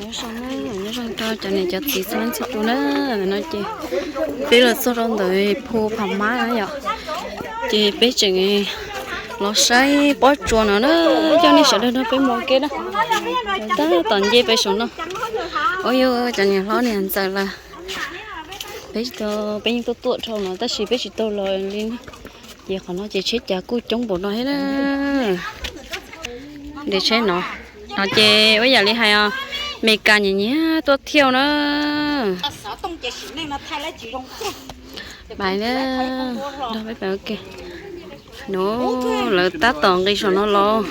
Nyob zoo na, nyob zoo rau cov niam cov txiv txhua leej txhua tus na. No ces peb los txog rau ntawm phu Pham Mab na yom, ces peb tseem los saib pob tsuas no na, coj nej sawv daws nrog peb mus ua ke na. Tab tom nce pem saum no, ua yog cov niam hlob niam ntxawm lawm, peb, peb yeej tuaj tuaj dhau no tab sis peb tsis tau los li na. Ces qhov no ces tsheb cav kuj coob npaum no thiab na. Nres tsheb no, no ces ua yam li hais os, Meskas nyiam nyiam tuaj thiauj na. Pais na, nrog peb pais ua ke. No, lawv tab tom nqis saum no los.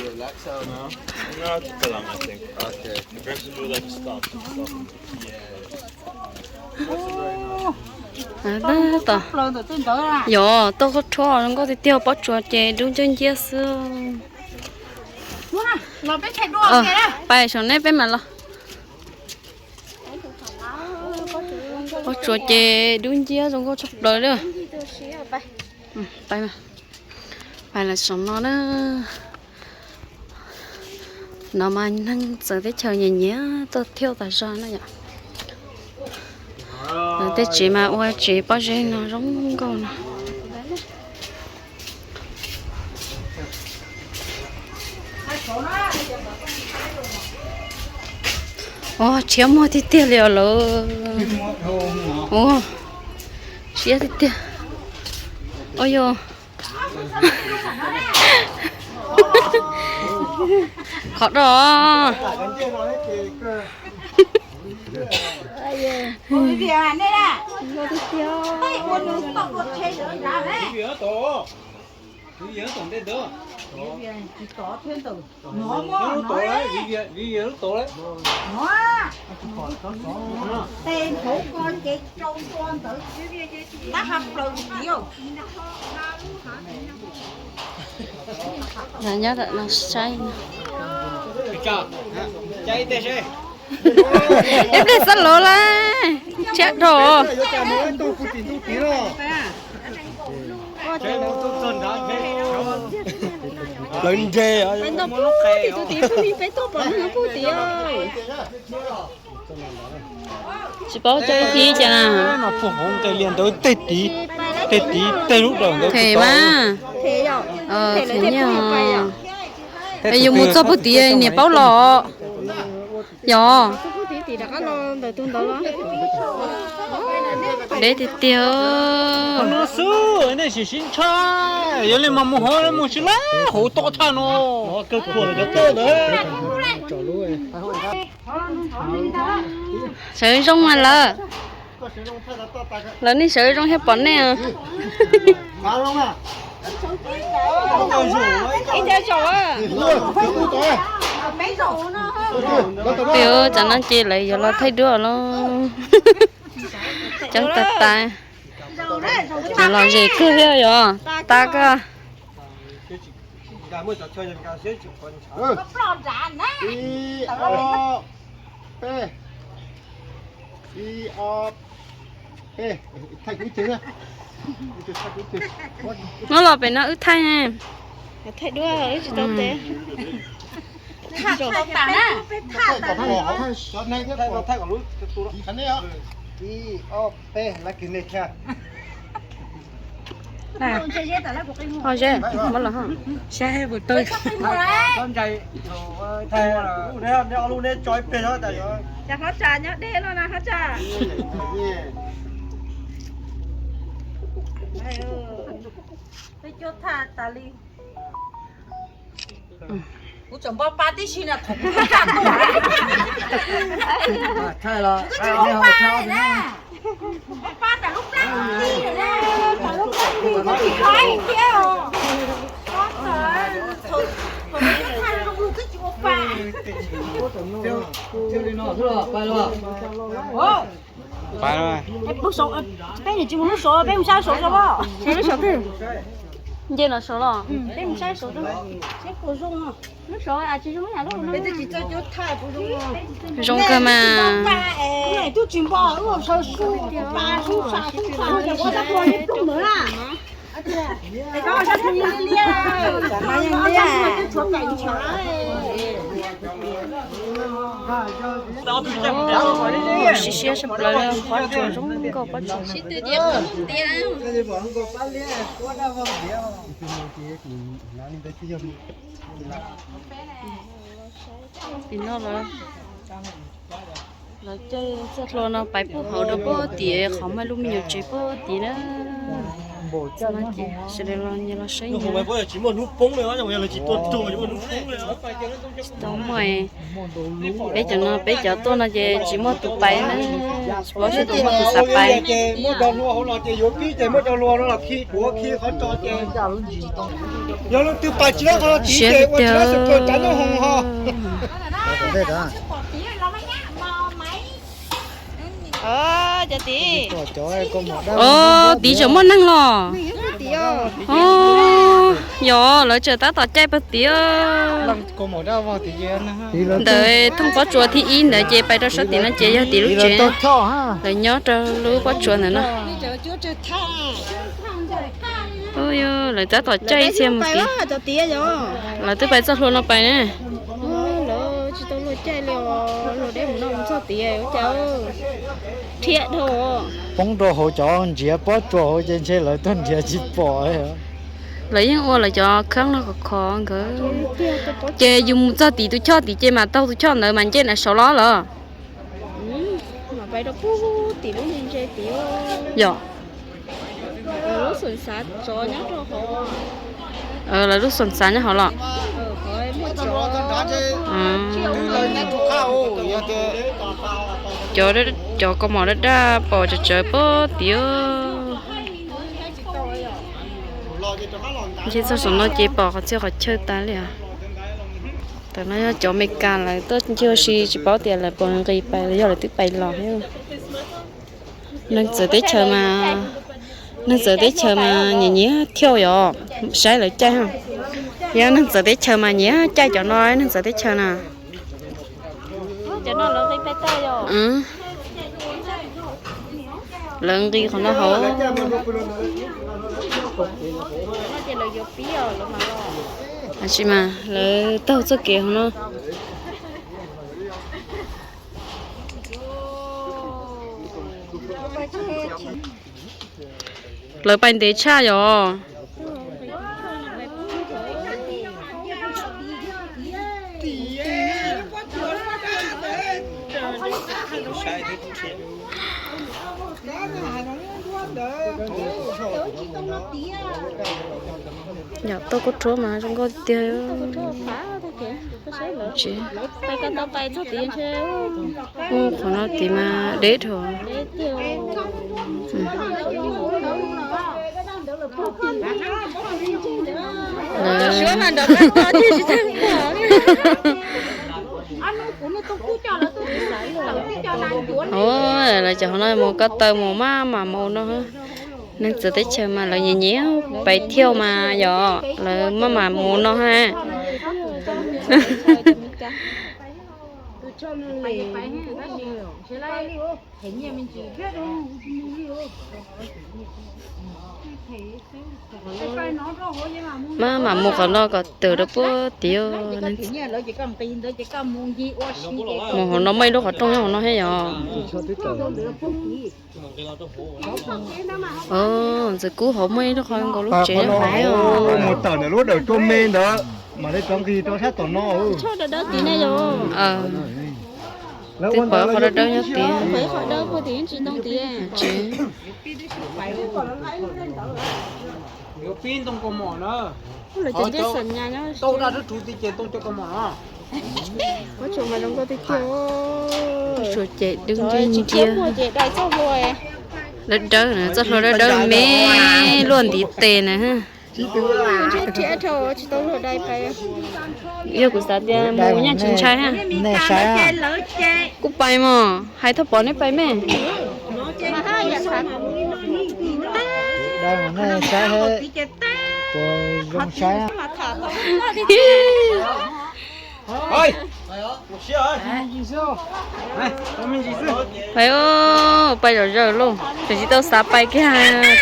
Tab tom, yog toj koj rho zoo nkauj tiag tiag, pob tsuas ces dub nciab nciab xwb. Pais saum nej peb mam los. Pob tsuas ces dub nciab zoo nkauj tshaj plaws li. Pais, pais lawm saum no na. No mas neeg txawv teb chaws nyiam nyiam tuaj thiauj tas zog na yom. Lawv tej tsev mas ua tsev pob zeb no zoo nkauj no. Ua, tshiab muag tiag tiag li os lawm. Ua, siab tiag tiag. Ua yog qhov do. Nyob ntawm no saib. Ib pliag xab lov lawm, tshiab dhau. Lawv nres. Peb tuaj pom neeg puag tim. Tsis paub cov puag tim cas na. No puag hauv nqes lias ntawd tej tid, tej tid tej lub dawm ntawd. Them mas. Them nyiaj. Yus mus txog puag tim niam paub los. Yog. Deb tiag tiag. No xwb nej sim sib ntshai, yog li mas mus hauv, mus tsis lawm hauv toj thaj no. Sawv zoo mas lawm. Lawv nej sawv zoo thiaj pom nej. Tis, tsam no ces lawv yuav los thaij duab los. Coob tas tas. Cov los zes kawg thiab yog tas kawg. Muab los pem no wb thaij. Thaij duab wb tsis tau teb. Ho ze, muab los ho. Saib puas tau. Cas hlob tsa nyob deb no na hlob tsa. Peb cuab thaj tas li. Kuv tseem npo pa tib si na, thaum kuv tsa tuaj. Thaij los kuv tsis npo pa na. Npo pa tas lub plab ti na, tas lub plab ti kuv tsis npo thiab os. Thaum kuv tsa tuaj twb tsis npo pa. Peb mus saib lub saud, peb mus saib lub saud tso. Saib lub saud twg? Nce los saud los? Peb mus saib lub saud tso. Lub saud tsis zoo ib yam lub no. Zoo kawg mas. Twb tsis npo, wb ua saud su, pa su sa su sa, ua sab phuj li li. Tshuav kaim ntshav. Siab siab tshaj plaws li, pob tsuas zoo nkauj, pob tsuas. Tim no lawv caij txoj hlua no pais puag hauv rau puag tim qhov muaj lub me nyuam tsev puag tim na. Sawv daws los nyias los saib nyias. Tsis tau muaj, peb cov no, peb cov tuaj no ces tsis muaj tus pais na, tsis paub seb tus muaj tus xav pais. Muaj cov hlua hauv los ces yuav pib ces muaj cov hlua no los khi duav khi qhov tso ces yog leej twg pais tsis tau qhov no tiv ces ua tsis tau sawv kawg tsav nyob hoos ho. Cov tim, o, tim tseem muaj neeg los. O, yog lawv tseem tab tom caij pawg tim. Ntawm thooj pob tsuas thib ib ntawd ces pais rau sab tim no ces yog tim lub tsev, lawv nyob rau lub pob tsuas ntawm no. Lawv tab tom caij ib txhia mus tid. Lawv twb pais txoj hlua no pais ne. Lawv tsis tau luag caij li os, luag deb mus no mus txog tid ua cas rhiab dhau. Poob rau hauv cov nrhiav pob tsuas hauv ces ntshe lawv tuaj nrhiav tsis pom. Lawv yeej ua lawv cov kheeb no khov khov nkawd. Ces yus mus txog tim tus choj tim ces mam taug tus choj ntawd mas nce nram saud los lawm. Yog. Lawv lub xoom xav nyob hauv los. Cov, cov kaus mom daj daj pom tsawv tsawv pob tim. Nce txog saum no ces pom qhov txhia qhov chaw tas li os. Tam no yog cov Amelikas lawv tuaj ncig ua si tsis paub tias lawv puas nqis pais los yog lawv twb pais los thiab. Neeg txawv teb chaws mas, neeg txawv teb chaws mas nyiam nyiam thiauj yom, saib lawv caij. Yog neeg txawv teb chaws mas nyiam caij cov no, neeg txawv teb chaws na. Lawv nqis qhov no hauv. Tab sis mas lawv taug txoj kev hauv no. Lawv pais ntev tshaj yom. Yom, tauj kub rhuab mas zoo nkauj tiag. Ub, qhov no tid mas deb dhau. Lawv cov hauv no mus ko taw mus maj mam mus no. Neeg txawv teb chaws mas lawv nyiam nyiam pais thiauj mas yog lawv maj mam mus no ha. Maj mam mus qhov no kom tawm rau puag tid. Mus hauv no muaj ib lub qhov rooj nyob hauv no thiab yom. Ntxawm kub hauv muaj ib lub qhov nkaus lub tsev hauv. Mus tawm ntawm lub dawm tua me ntawd mam li rov nqis rau sab tom no. Twb pom qhov dawb dawb nyob tid. Tsuas ces dub nciab nciab. Dawb dawb na, txoj hlua dawb dawb me luaj ntiv tes na. Yog kuv xav tias mus nyaj tsis ntshai ha. Kuv pais mog, hais thaum pom neb pais me. Pais, pais zom zaws lauj, tseem tsis tau xav pais kiag,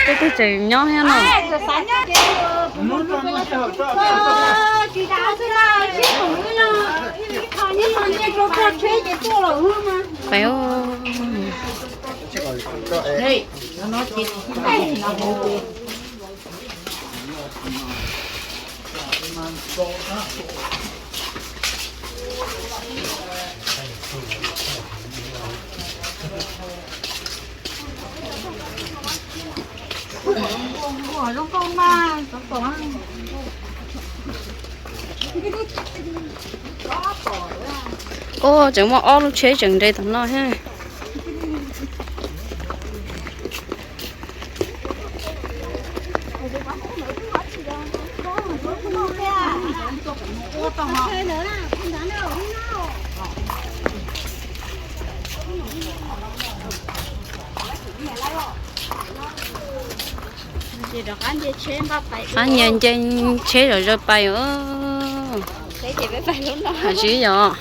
twb twb tseem nyob thiab no. Pais. Ua tseem muaj ob lub tsheb tseem nres tom no thiab. Qab nce tsheb zom zaws pais os. Tsis yog.